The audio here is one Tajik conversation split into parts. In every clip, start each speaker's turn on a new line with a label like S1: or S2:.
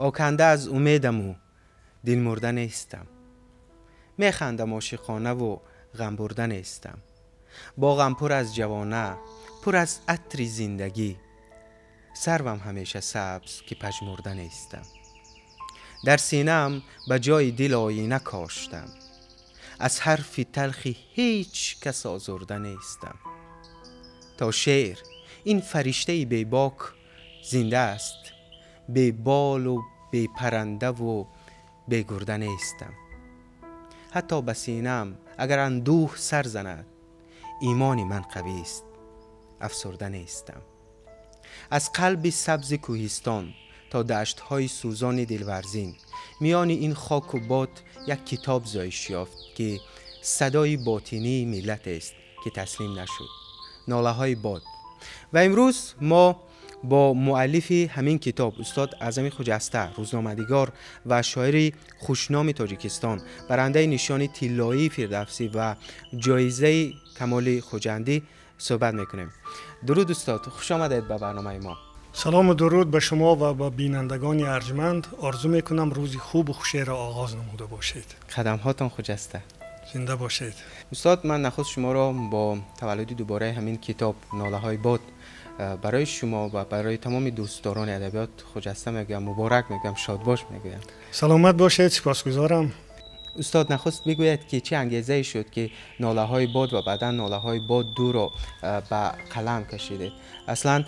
S1: Оканда аз умедаму дилмурда нестам. Механдам ошиқона ву ғамбурда нестам. Боғам пур аз ҷавона, пур аз атри зиндагӣ. Сарвам ҳамеша сабз, ки пажмурда нестам. Дар синаам ба ҷои дил оина коштам. Аз ҳарфи талхи ҳеҷ кас озурда нестам. То шеър ин фариштаи бебок зинда аст, беболу бепарандаву бегурда нестам. Ҳатто ба синаам агар андӯҳ сар занад, имони ман қавист, афсурда нестам. Аз қалби сабзи кӯҳистон то даштҳои сӯзони Дилварзин, миёни ин хоку бод як китоб зоиш ёфт, ки садои ботинии миллатест, ки таслим нашуд. Нолаҳои бод. Ва имрӯз мо бо муаллифи ҳамин китоб, устод Аъзами Хуҷаста, рӯзноманигор ва шоири хушноми Тоҷикистон, барандаи нишони тиллоии Фирдавсӣ ва ҷоизаи Камоли Хуҷандӣ суҳбат мекунем. Дуруд, устод, хуш омадед ба барномаи мо.
S2: Салому дуруд ба шумо ва ба бинандагони арҷманд. Орзу мекунам рӯзи хубу хушеро оғоз намуда бошед.
S1: Қадамҳотон хуҷаста.
S2: Зинда бошед.
S1: Устод, ман нахуст шуморо бо таваллуди дубораи ҳамин китоб «Нолаҳои бод» барои шумо ва барои тамоми дӯстдорони адабиёт хуҷаста мегӯям, муборак мегӯям, шодбош мегӯям.
S2: Саломат бошед, сипосгузорам.
S1: Устод, нахуст бигӯед, ки чӣ ангезае шуд, ки «Нолаҳои бод» ва баъдан «Нолаҳои бод 2»-ро ба қалам кашидед? Аслан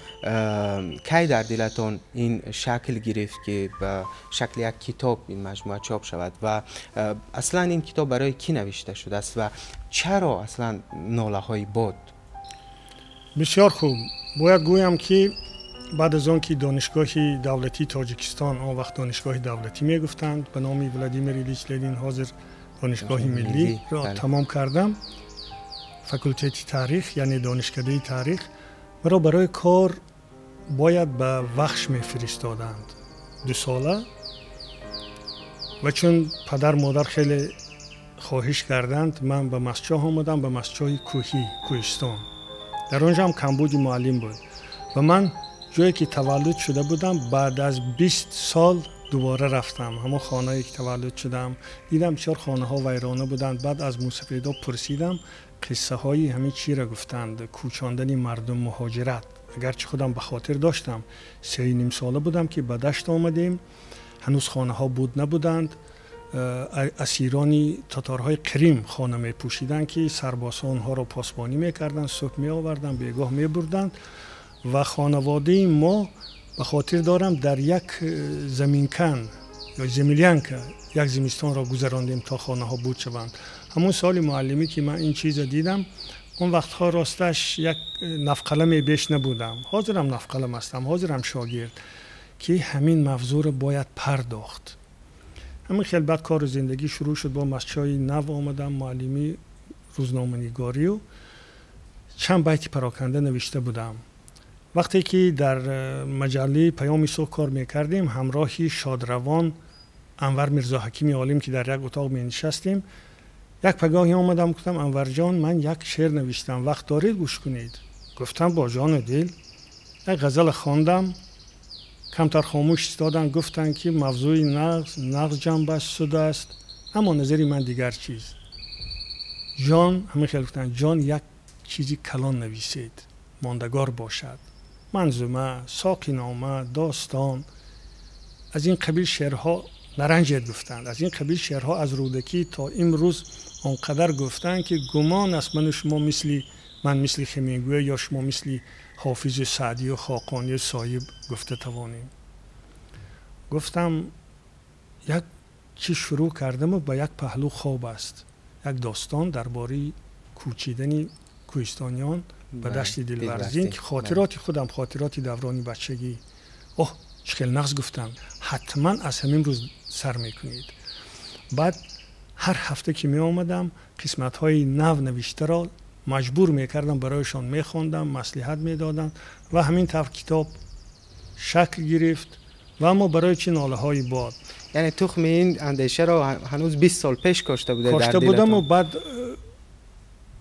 S1: кай дар дилатон ин шакл гирифт, ки ба шакли як китоб ин маҷмӯа чоп шавад, ва аслан ин китоб барои кӣ навишта шудааст ва чаро аслан «Нолаҳои бод»?
S2: Бисёр хуб. Бояд гӯям, ки баъд аз он ки Донишгоҳи давлатии Тоҷикистон, он вақт Донишгоҳи давлатӣ мегуфтанд, ба номи Владимир Ильич Ленин, ҳозир Донишгоҳи миллиро тамом кардам, факултети таърих, яъне донишкадаи таърих, маро барои кор бояд ба Вахш мефиристоданд 2 сола. Ва чун падар модар хеле хоҳиш карданд, ман ба Мастчоҳ омадам, ба Мастчоҳи кӯҳӣ, кӯҳистон. Дар он ҷо ҳам камбуди муаллим буд ва ман ҷое ки таваллуд шуда будам, баъд аз 20 сол дубора рафтам ҳамон хонае ки таваллуд шудам. Дидам, бисёр хонаҳо вайрона буданд. Баъд аз мусафедо пурсидам, қиссаҳои ҳамин чиро гуфтанд, кӯчондани мардум, муҳоҷират. Агарчи худам ба хотир доштам, 3,5 сола будам ки ба дашт омадем, ҳанӯз хонаҳо буд набуданд. Асирони татарҳои Қрим хона мепӯшиданд, ки сарбозҳо онҳоро посбонӣ мекарданд, субҳ меоварданд, бегоҳ мебурданд. Ва хонаводаи мо, ба хотир дорам, дар як заминкан ё землянка як зимистонро гузарондем, то хонаҳо буд шаванд. Ҳамон соли муаллимӣ ки ман ин чиза дидам, он вақтҳо росташ як навқаламе беш набудам, ҳозирам навқалам ҳастам, ҳозирам шогирд, ки ҳамин мавзӯъро бояд пардохт. Ҳамин хел баъд кору зиндагӣ шурӯъ шуд. Бо Мастчои нав омадам, муаллимӣ, рӯзноманигорию чанд байти пароканда навишта будам. Вақте ки дар маҷаллаи «Паёми Сурх» кор мекардем, ҳамроҳи шодравон Анвар Мирзоҳакими олим, ки дар як утоқ менишастем, як пагоҳе омадам, гуфтам: «Анварҷон, ман як шеър навиштам, вақт доред, гӯш кунед?» Гуфтам: «Бо ҷону дил». Як ғазала хондам, камтар хомӯш истоданд, гуфтанд, ки мавзӯи нағз, нағз ҷанбаш шудааст, аммо назари ман дигар чиз, ҷон. Ҳамин хел гуфтанд: «Ҷон, як чизи калон нависед, мондагор бошад, манзума, соқинома, достон, аз ин қабил шеърҳо наранҷед», гуфтанд. Аз ин қабил шеърҳо аз Рӯдакӣ то имрӯз он қадар гуфтанд, ки гумон аст ману шумо, мисли ман мисли Хемингуэй ё шумо мисли Ҳофизу Саъдию Хоқонию Соҳиб гуфта тавонем. Гуфтам, як чиз шурӯъ кардаму ба як паҳлӯ хоб аст, як достон дар бораи кӯчидани кӯҳистониён ба дашти Дилварзин, ки хотироти худам, хотироти даврони бачагӣ. «Оҳ, чӣ хел нағз», гуфтам, «ҳатман аз ҳамин рӯз сар мекунед». Баъд ҳар ҳафта ки меомадам, қисматҳои нав навиштаро маҷбур мекардам, барояшон мехондам, маслиҳат медодам ва ҳамин тавр китоб шакл гирифт. Ва аммо барои чӣ «Нолаҳои бод»?
S1: Яъне тухми ин андешаро ҳанӯз 20 сол пеш кошта буде?
S2: Кошта будаму баъд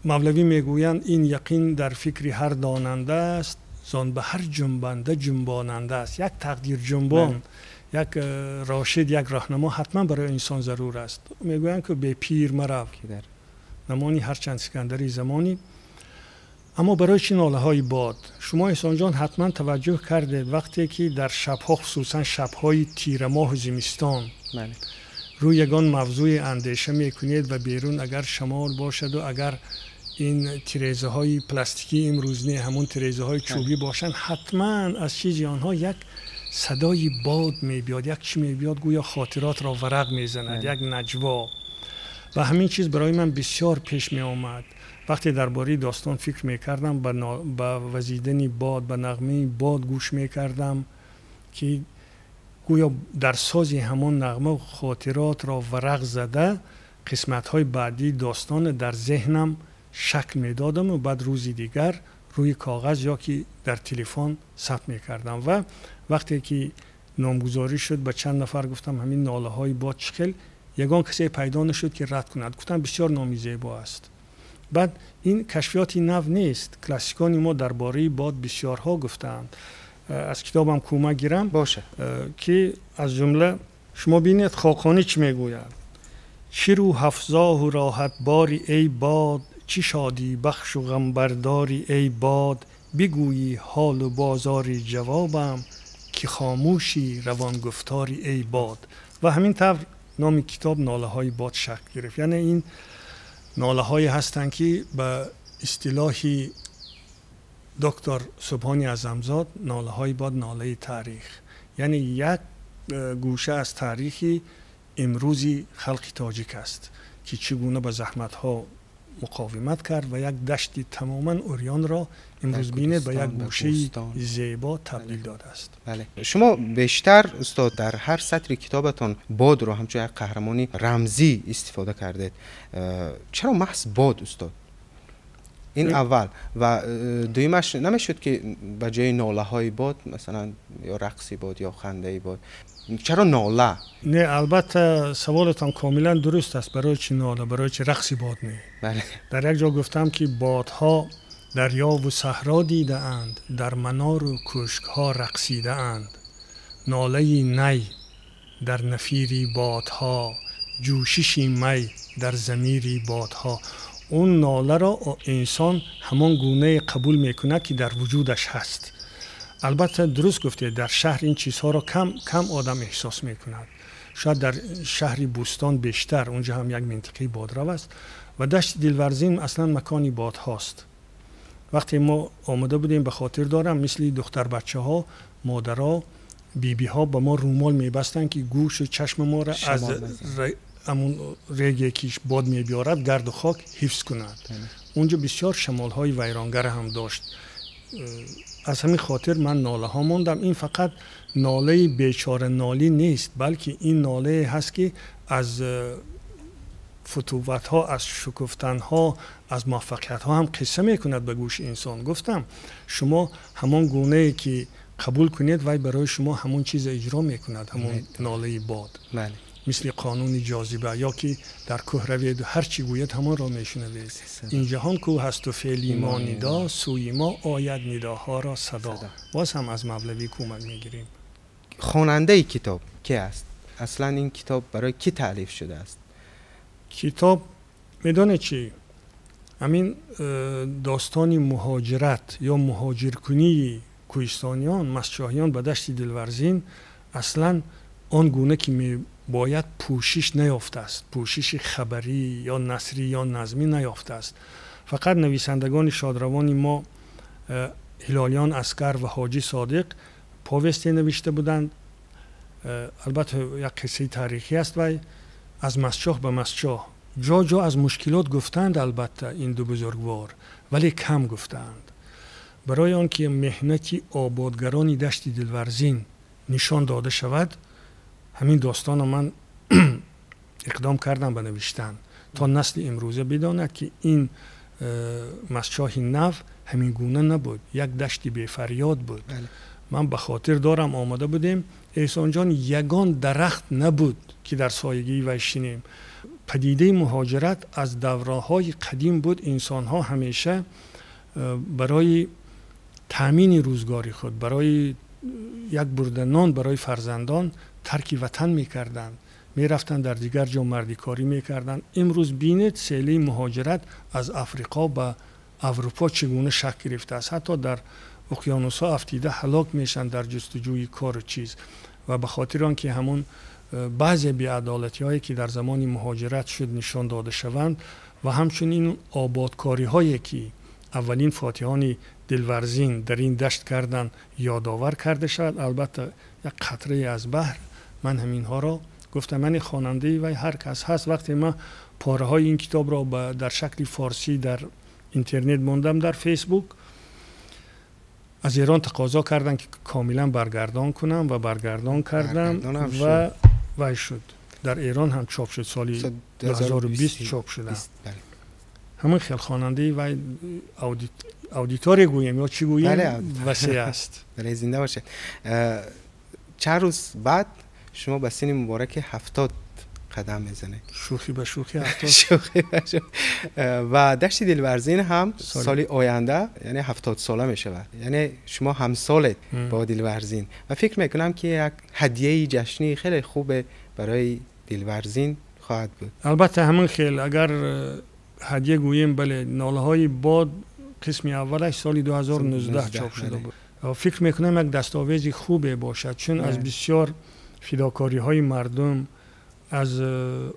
S2: мавлавӣ мегӯянд: «Ин яқин дар фикри ҳар донанда аст, зон ба ҳар ҷунбанда ҷунбонанда аст». Як тақдир ҷунбон. Як рошид, як роҳнамо ҳатман барои инсон зарур аст. Мегӯянд ки бе пир марав, намони ҳарчанд Искандари замонӣ. Аммо барои чӣ нолаҳои бод? Шумо Эҳсонҷон ҳатман таваҷҷӯҳ кардед вақте ки дар шабҳо, хусусан шабҳои тирамоҳу зимистон, рӯи ягон мавзӯи андеша мекунед ва берун агар шамол бошаду агар ин тирезаҳои пластикии имрӯз не, ҳамон тирезаҳои чӯбӣ бошанд, ҳатман аз чизи онҳо як садои бод мебиёд, як чӣ мебиёд, гӯё хотиротро варақ мезанад, як наҷво. Ва ҳамин чиз барои ман бисёр пеш меомад. Вақте дар бораи достон фикр мекардам, ба вазидани бод, ба нағмаи бод гӯш мекардам, ки гӯё дар сози ҳамон нағма хотиротро варақ зада қисматҳои баъдии достон дар зеҳнам шакл медодам ва баъд рӯзи дигар рӯи коғаз ё ки дар телефон сабт мекардам. Ва вақте ки номгузорӣ шуд, ба чанд нафар гуфтам ҳамин нолаҳои бод чӣ хел, ягон касе пайдо нашуд ки рад кунад. Гуфтам бисёр номи зебо аст. Баъд ин кашфиёти нав нест, классикони мо дар бораи бод бисёрҳо гуфтаанд. Аз китобам кӯмак гирам
S1: бошад,
S2: ки аз ҷумла шумо бинед Хоқонӣ чӣ мегӯяд: чӣ рӯҳафзоҳу роҳатбори эй бод, чӣ шодӣ бахшу ғамбардори эй бод, бигӯйӣ ҳолу бозори ҷавобам, ки хомӯши равонгуфтори эй бод. Ва ҳамин тавр номи китоб нолаҳои бод шакл гирифт. Яъне ин нолаҳое ҳастанд ки ба истилоҳи доктор Субҳони Аъзамзод нолаҳои бод нолаи таърих, яъне як гӯша аз таърихи имрӯзи халқи тоҷик аст, ки чӣ гуна ба заҳматҳо муқовимат кард ва як дашти тамоман урёнро имрӯз бинед ба як гӯшаи зебо табдил додааст.
S1: Бале, шумо бештар устод дар ҳар сатри китобатон бодро ҳамчун як қаҳрамони рамзӣ истифода кардед. Чаро маҳз бод устод? Ин аввал. Ва дуюмаш, намешуд ки ба ҷои нолаҳои бод масалан ё рақси бод ё хандаи бод, чаро нола?
S2: Не, албатта саволатон комилан дуруст аст. Барои чӣ нола, барои чӣ рақси бод не? Дар як ҷо гуфтам ки бодҳо дарёву саҳро дидаанд, дар манору кӯшкҳо рақсидаанд. Нолаи най дар нафири бодҳо, ҷӯшиши май дар замири бодҳо. Он ноларо инсон ҳамон гунае қабул мекунад ки дар вуҷудаш ҳаст. Албатта дуруст гуфтед, дар шаҳр ин чизҳоро кам кам одам эҳсос мекунад. Шояд дар шаҳри Бӯстон бештар, унҷо ҳам як минтақаи бодрав аст ва дашти Дилварзин аслан макони бодҳост. Вақте мо омода будем, ба хотир дорам, мисли духтарбачаҳо, модаро, бибиҳо ба мо рӯмол мебастанд ки гӯшу чашми моро аз ҳамон реге ки бод мебиёрад гарду хок ҳифз кунад. Унҷо бисёр шамолҳои вайронгар ҳам дошт. Аз ҳамин хотир ман нолаҳо мондам. Ин фақат нолаи бечора нолӣ нест, балки ин нолае ҳаст ки аз футуватҳо, аз шукуфтанҳо, аз муваффақиятҳо ҳам қисса мекунад ба гӯши инсон. Гуфтам шумо ҳамон гунае ки қабул кунед, вай барои шумо ҳамон чиза иҷро мекунад, ҳамон нолаи бод. Мисли қонуни ҷозиба, ё ки дар кӯҳ раведу ҳар чӣ гӯяд ҳамонро мешунавед. Ин ҷаҳон кӯҳ ҳасту феъли мо нидо, сӯи мо ояд нидоҳоро садо. Боз ҳам аз Мавлавӣ кӯмак мегирем.
S1: Хонандаи китоб ки аст? Аслан ин китоб барои кӣ таълиф шудааст?
S2: Китоб медонед чӣ? Ҳамин достони муҳоҷират ё муҳоҷиркунии кӯҳистониён, мастчоҳиён ба дашти Дилварзин аслан он гуна ки бояд пӯшиш наёфтааст, пӯшиши хабарӣ ё насрӣ ё назмӣ наёфтааст. Фақат нависандагони шодравони мо Ҳилолиён Аскар ва Ҳоҷӣ Содиқ повесте навишта буданд. Албатта як қиссаи таърихӣ аст, вай аз мастчоҳ ба мастчоҳ. Ҷо ҷо аз мушкилот гуфтанд албатта ин ду бузургвор, вале кам гуфтаанд. Барои он ки меҳнати ободгарони дашти Дилварзин нишон дода шавад, ҳамин достонро ман иқдом кардам ба навиштан, то насли имрӯза бидонад ки ин мастчоҳи нав ҳамин гуна набуд, як дашти бефарёд буд. Ман ба хотир дорам омода будем, Эҳсонҷон, ягон дарахт набуд ки дар соягии вай шинем. Падидаи муҳоҷират аз давраҳои қадим буд. Инсонҳо ҳамеша барои таъмини рӯзгори худ, барои як бурда нон барои фарзандон тарки ватан мекарданд, мерафтанд дар дигар ҷо мардикорӣ мекарданд. Имрӯз бинед селии муҳоҷират аз Африқо ба Аврупо чӣ гуна шакл гирифтааст. Ҳатто дар уқёнусҳо афтида ҳалок мешаванд дар ҷустуҷӯи кору чиз. Ва ба хотири он ки ҳамун баъзе беадолатиҳое ки дар замони муҳоҷират шуд нишон дода шаванд ва ҳамчунин ободкориҳое ки аввалин фотиҳони Дилварзин дар ин дашт карданд ёдовар карда шавад. Албатта як қатрае аз баҳр ман ҳаминҳоро гуфтам. Ман хонандаи вай ҳар кас ҳаст. Вақте ман пораҳои ин китобро дар шакли форсӣ дар интернет мондам дар Фейсбук, аз Эрон тақозо карданд ки комилан баргардон кунам ва баргардон кардам ва вай шуд. Дар Эрон ҳам чоп шуд, соли 2020 чоп шуда. Ҳамин хел хонандаи вай аудитория гӯем ё чӣ гӯем васеъ аст.
S1: Бале, зинда бошед. Чанд рӯз баъд шумо ба синни мубораки 70 қадам мезанед.
S2: Шӯхӣ ба шӯхӣ 70.
S1: Шӯхӣ ба шӯхӣ. Ва дашти Дилварзин ҳам соли оянда яъне 70 сола мешавад. Яъне шумо ҳамсолед бо Дилварзин ва фикр мекунам ки як ҳадияи ҷашнӣ хеле хубе барои Дилварзин хоҳад буд.
S2: Албатта ҳамин хел агар ҳадия гӯем, бале, нолаҳои бод қисми аввалаш соли 2019 чоп шуда буд. Фикр мекунам як дастовези хубе бошад, чун аз бисёр фидокориҳои мардум, аз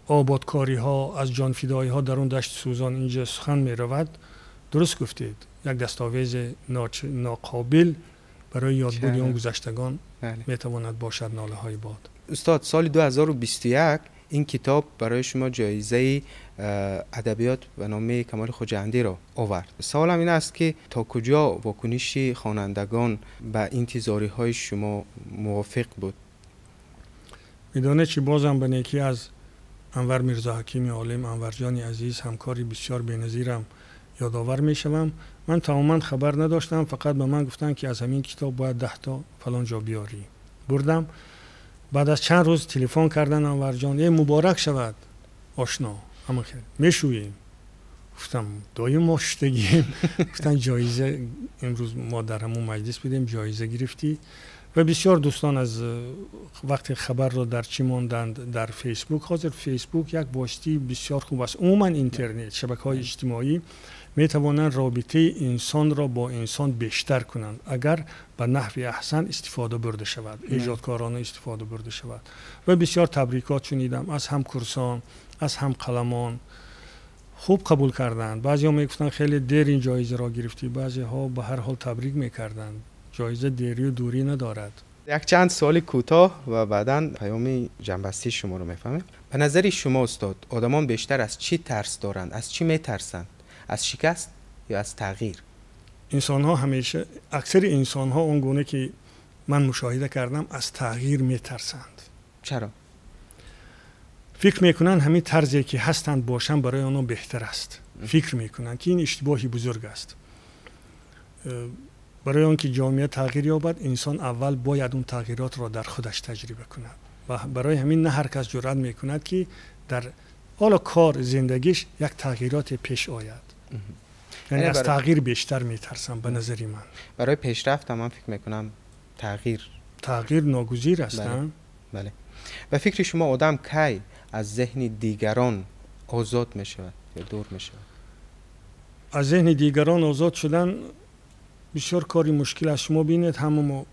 S2: ободкориҳо, аз ҷонфидоиҳо дар он дашти сӯзон инҷа сухан меравад. Дуруст гуфтед, як дастовези ноқобил барои ёдбуди он гузаштагон метавонад бошад нолаҳои бод.
S1: Устод, соли 2021 ин китоб барои шумо ҷоизаи адабиёт ба номи Камоли Хуҷандиро овард. Саволам ин аст ки то куҷо вокуниши хонандагон ба интизориҳои шумо мувофиқ буд?
S2: Медонед чӣ, бозам ба некӣ аз Анвар Мирзоҳакими олим, Анварҷони азиз, ҳамкори бисёр беназирам ёдовар мешавам. Ман тамоман хабар надоштам, фақат ба ман гуфтанд ки аз ҳамин китоб бояд 10 то фалон ҷо биёрӣ. Бурдам. Баъд аз чанд рӯз телефон кардан Анварҷон: э, муборак шавад ошно, ҳама хел мешӯем. Гуфтам доим мо шуштагием. Гуфтанд ҷоиза, имрӯз мо дар ҳамон маҷлис будем, ҷоиза гирифтӣ. Ва бисёр дӯстон аз вақте хабарро дар чӣ монданд дар Фейсбук. Ҳозир Фейсбук як воситаи бисёр хуб аст. Умуман интернет, шабакаҳои иҷтимоӣ метавонанд робитаи инсонро бо инсон бештар кунанд, агар ба наҳви аҳсан истифода бурда шавад, эҷодкорона истифода бурда шавад. Ва бисёр табрикот шунидам аз ҳамкурсон, аз ҳамқаламон. Хуб қабул карданд. Баъзеҳо мегуфтанд хеле дер ин ҷоизаро гирифтӣ, баъзеҳо ба ҳар ҳол табрик мекарданд. Ҷоиза дерию дурӣ надорад.
S1: Якчанд суоли кӯтоҳ ва баъдан паёми ҷамъбастии шуморо мефаҳмем. Ба назари шумо устод, одамон бештар аз чӣ тарс доранд, аз чӣ метарсанд? Аз шикаст ё аз тағйир?
S2: Инсонҳо ҳамеша, аксари инсонҳо он гуна ки ман мушоҳида кардам, аз тағйир метарсанд.
S1: Чаро?
S2: Фикр мекунанд ҳамин тарзе ки ҳастанд бошанд барои онҳо беҳтар аст. Фикр мекунанд ки ин иштибоҳи бузург аст. Барои он ки ҷомеа тағйир ёбад, инсон аввал бояд он тағйиротро дар худаш таҷриба кунад. Ва барои ҳамин на ҳар кас ҷуръат мекунад ки дар ҳоло кор, зиндагиш як тағйироте пеш ояд. Яъне аз тағйир бештар метарсам ба назари ман.
S1: Барои пешрафт ман фикр мекунам тағйир
S2: ногузир аст.
S1: Бале. Ба фикри шумо одам кай аз зеҳни дигарон озод мешавад ё дур мешавад?
S2: Аз зеҳни дигарон озод шудан бисёр кори мушкил аст. Шумо бинед, ҳама мо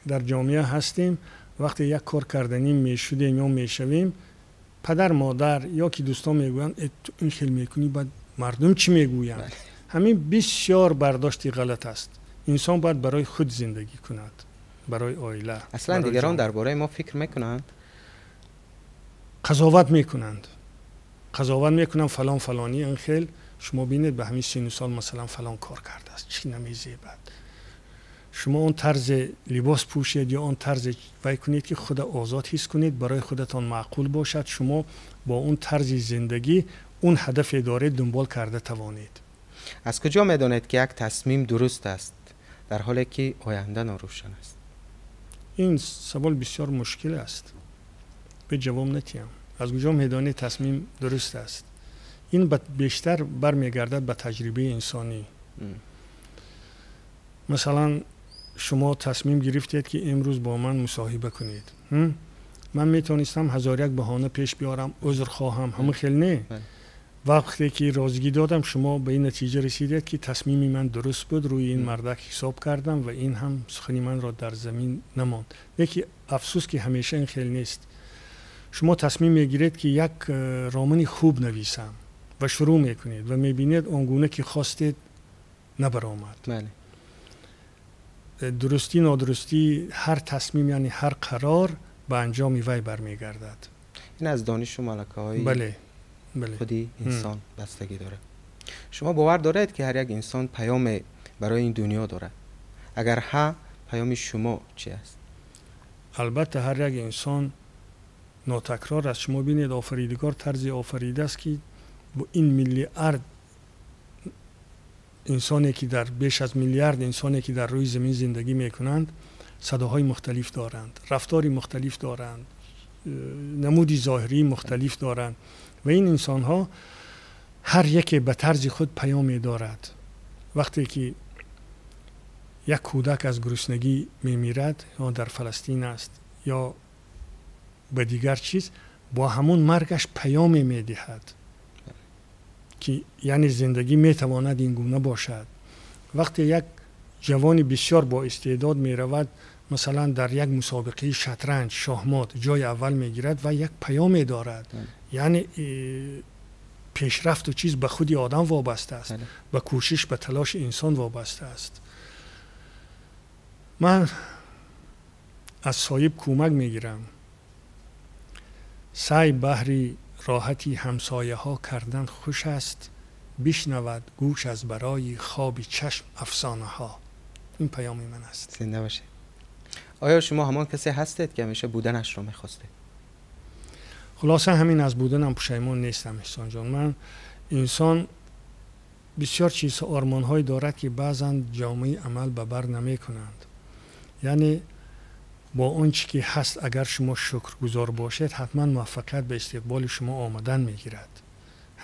S2: дар ҷомеа ҳастем. Вақте як кор карданӣ мешудем ё мешавем, падар, модар ё ки дӯстон мегӯянд ту ин хел мекунӣ, баъд мардум чӣ мегӯянд? Ҳамин бисёр бардошти ғалат аст. Инсон бояд барои худ зиндагӣ кунад, барои оила.
S1: Аслан дигарон дар бораи мо фикр мекунанд?
S2: Қазоват мекунанд. Қазоват мекунанд фалон фалонӣ ин хел. Шумо бинед ба ҳамин сину сол масалан фалон кор кардааст, чӣ намезебад. Шумо он тарзи либос пӯшед ё он тарзе вай кунед ки худа озод ҳис кунед, барои худатон маъқул бошад. Шумо бо он тарзи зиндагӣ он ҳадафе доред дунбол карда тавонед.
S1: Аз куҷо медонед ки як тасмим дуруст аст, дар ҳоле ки оянда норӯшан аст?
S2: Ин савол бисёр мушкил аст, бе ҷавоб натиҳам. Аз куҷо медонед тасмим дуруст аст? Ин бештар бармегардад ба таҷрибаи инсонӣ. Масалан, шумо тасмим гирифтед ки имрӯз бо ман мусоҳиба кунед. Ман метавонистам ҳазор як баҳона пеш биёрам, узр хоҳам, ҳамон хел не. Вақте ки розигӣ додам, шумо ба ин натиҷа расидед, ки тасмими ман дуруст буд, рӯи ин мардак ҳисоб кардам ва ин ҳам сухани манро дар замин намонд. Лекин афсӯс, ки ҳамеша ин хел нест. Шумо тасмим мегиред, ки як романи хуб нависам ва шурӯъ мекунед ва мебинед, он гуна ки хостед набаромад. Дурустӣ, нодурустии ҳар тасмим, яъне ҳар қарор, ба анҷоми вай бармегардад.
S1: Ин аз донишу малакаҳои
S2: бале бале
S1: худи инсон бастагӣ дорад. Шумо бовар доред, ки ҳар як инсон паёме барои ин дунё дорад? Агар ҳа, паёми шумо чи аст?
S2: Албатта, ҳар як инсон нотакрор аст. Шумо бинед, Офаридгор тарзе офаридааст, ки бо ин миллиард инсоне ки дар беш аз миллиард инсоне ки дар рӯи замин зиндагӣ мекунанд, садоҳои мухталиф доранд, рафтори мухталиф доранд, намуди зоҳирии мухталиф доранд ва ин инсонҳо ҳар яке ба тарзи худ паёме дорад. Вақте ки як кӯдак аз гуруснагӣ мемирад, ё дар Фаластин аст, ё ба дигар чиз, бо ҳамон маргаш паёме медиҳад, ки яъне зиндагӣ метавонад ин гуна бошад. Вақте як ҷавони бисёр бо истеъдод меравад, масалан, дар як мусобиқаи шатранҷ, шоҳмот ҷои аввал мегирад ва як паёме дорад, яъне пешрафту чиз ба худи одам вобаста аст, ба кӯшиш, ба талоши инсон вобаста аст. Ман аз соҳиб кӯмак мегирам. Саъй баҳри роҳати ҳамсояҳо кардан хуш аст, бишнавад гӯш аз барои хоби чашм афсонаҳо. Ин паёми ман аст.
S1: Зинда бошед. Оё шумо ҳамон касе ҳастед, ки ҳамеша буданашро мехостед?
S2: Хулоса, ҳамин аз буданам пушаймон нестам, Эҳсонҷон. Ман инсон бисёр чизҳо, ормонҳое дорад, ки баъзан ҷомаи амал ба бар намекунанд. Яъне бо он чӣ ки ҳаст, агар шумо шукргузор бошед, ҳатман муваффақият ба истиқболи шумо омадан мегирад.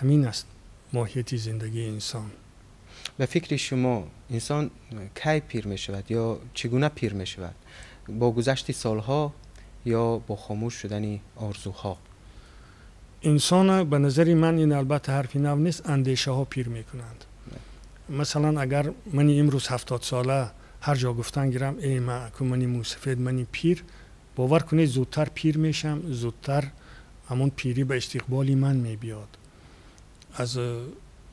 S2: Ҳамин аст моҳияти зиндагии инсон.
S1: Ба фикри шумо, инсон кай пир мешавад ё чӣ гуна пир мешавад? Бо гузашти солҳо ё бо хомӯш шудани орзуҳо?
S2: Инсона, ба назари ман, ин албатта ҳарфи нав нест, андешаҳо пир мекунанд. Масалан, агар мани имрӯз 70сола ҳар ҷо гуфтан гирам: «Эй, ма аку мани мӯсафед, мани пир», бовар кунед, зудтар пир мешам, зудтар ҳамон пирӣ ба истиқболи ман мебиёд. Аз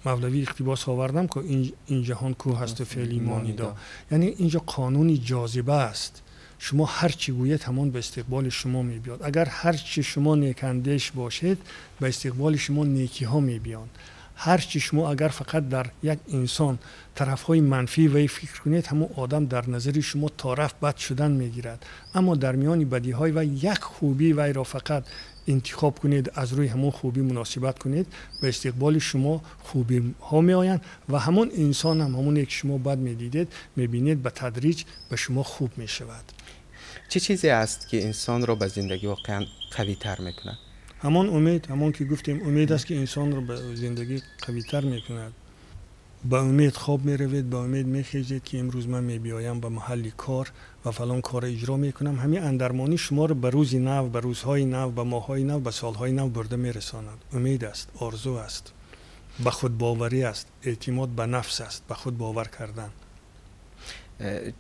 S2: Мавлавӣ иқтибос овардам, ки ин ҷаҳон кӯҳ ҳасту феъли монидо. Яъне инҷо қонуни ҷозиба аст. Шумо ҳар чӣ гӯед, ҳамон ба истиқболи шумо мебиёд. Агар ҳар чӣ шумо некандеш бошед, ба истиқболи шумо некиҳо мебиёнд. Ҳар чӣ шумо агар фақат дар як инсон тарафҳои манфии вай фикр кунед, ҳамон одам дар назари шумо торафт бад шудан мегирад. Аммо дар миёни бадиҳои вай як хубии вайро фақат интихоб кунед, аз рӯи ҳамон хубӣ муносибат кунед, ба истиқболи шумо хубиҳо меоянд ва ҳамон инсон ҳам, ҳамоне ки шумо бад медидед, мебинед, ба тадриҷ ба шумо хуб мешавад.
S1: Чӣ чизе аст, ки инсонро ба зиндагӣ воқеан қавитар мекунад?
S2: Ҳамон умед, ҳамон ки гуфтем, умед аст, ки инсонро ба зиндагӣ қавитар мекунад. Ба умед хоб меравед, ба умед мехезед, ки имрӯз ман мебиёям ба маҳалли кор ва фалон корро иҷро мекунам. Ҳамин андармонӣ шуморо ба рӯзи нав, ба рӯзҳои нав, ба моҳҳои нав, ба солҳои нав бурда мерасонад. Умед аст, орзу аст, ба худбоварӣ аст, эътимод ба нафс аст, ба худ бовар кардан.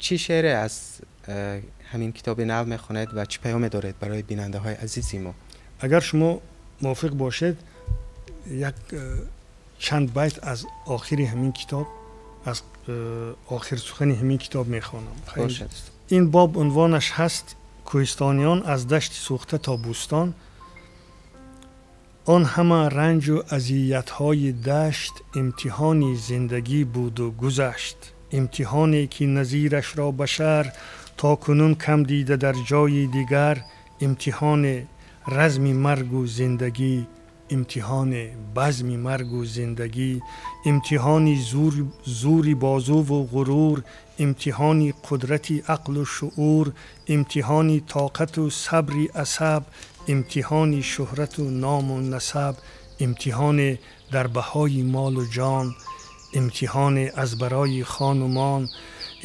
S1: Чӣ шеъре аз ҳамин китоби нав мехонед ва чӣ паёме доред барои бинандаҳои азизи мо?
S2: Агар шумо мувофиқ бошед, як чанд байт аз охири ҳамин китоб, аз охир сухани ҳамин китоб мехонам. Ин боб унвонаш ҳаст «Кӯҳистониён аз дашти сӯхта то бӯстон». Он ҳама ранҷу азиятҳои дашт имтиҳони зиндагӣ буду гузашт, имтиҳоне ки назирашро башар то кунун кам дида дар ҷои дигар, имтиҳони разми маргу зиндагӣ, имтиҳони базми маргу зиндагӣ, имтиҳони зури бозуву ғурур, имтиҳони қудрати ақлу шуур, имтиҳони тоқату сабри асаб, имтиҳони шӯҳрату ному насаб, имтиҳоне дар баҳои молу ҷон, имтиҳоне аз барои хонумон,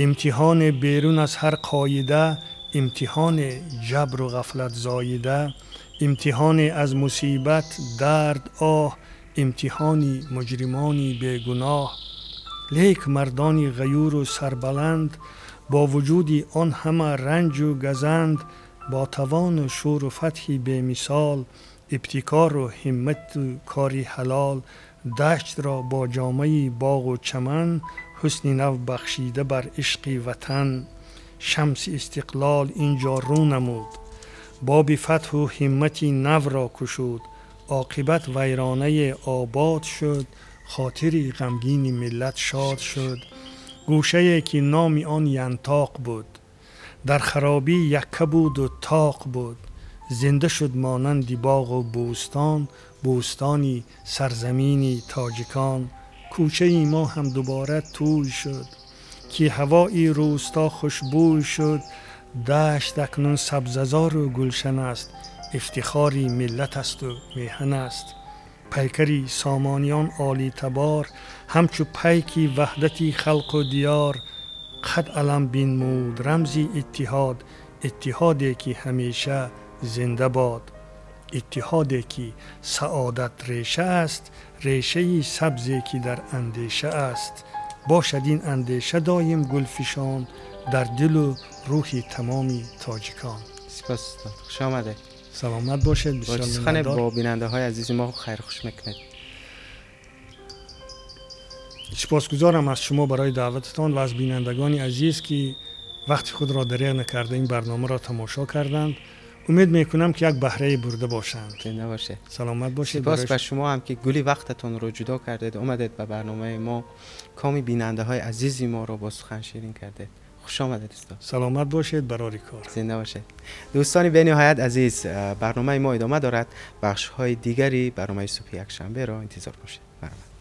S2: имтиҳоне берун аз ҳар қоида. имтиҳони ҷабру ғафлат зоида, имтиҳоне аз мусибат, дард, оҳ, имтиҳони муҷримони бегуноҳ. Лек мардони ғаюру сарбаланд бо вуҷуди он ҳама ранҷу газанд, бо тавону шӯру фатҳи бемисол, ибтикору ҳиммату кори ҳалол, даштро бо ҷомаи боғу чаман ҳусни нав бахшида бар ишқи ватан. Шамси истиқлол инҷо рӯ намуд, боби фатҳу ҳиммати навро кушуд, оқибат вайронае обод шуд, хотири ғамгини миллат шод шуд. Гӯшае ки номи он янтоқ буд, дар харобӣ якка буду тоқ буд, зинда шуд монанди боғу бӯстон, бӯстони сарзамини тоҷикон. Кӯчаи мо ҳам дубора тӯй шуд, ки ҳавои рӯсто хушбӯй шуд. Дашт акнун сабзазору гулшан аст, ифтихори миллат асту меҳан аст. Пайкари сомониён олитабор, ҳамчу пайки ваҳдати халқу диёр. Қад алам бинмуд рамзи иттиҳод, иттиҳоде ки ҳамеша зинда бод, иттиҳоде ки саодат реша аст, решаи сабзе ки дар андеша аст. Бошад ин андеша доим гулфишон дар дилу рӯҳи тамоми тоҷикон.
S1: Сипос устод, хуш омадед.
S2: Саломат бошед.
S1: Бисёр сухане бо бинандаҳои азизи мо хайрхуш мекунед.
S2: Сипосгузорам аз шумо барои даъвататон ва аз бинандагони азиз ки вақти худро дареғ накарда ин барномаро тамошо карданд. Умед мекунам ки як баҳрае бурда бошанд.
S1: Зинда бошед.
S2: Саломат бошед.
S1: Сипос ба шумо ҳам ки гули вақтатонро ҷудо кардед, омадед ба барномаи мо, коми бинандаҳои азизи моро бо сухан ширин кардед. Хуш омадед устод.
S2: Саломат бошед, барори кор.
S1: Зинда бошед. Дӯстони бениҳоят азиз, барномаи мо идома дорад. Бахшҳои дигари барномаи субҳи якшанберо интизор бошед. Марҳамат.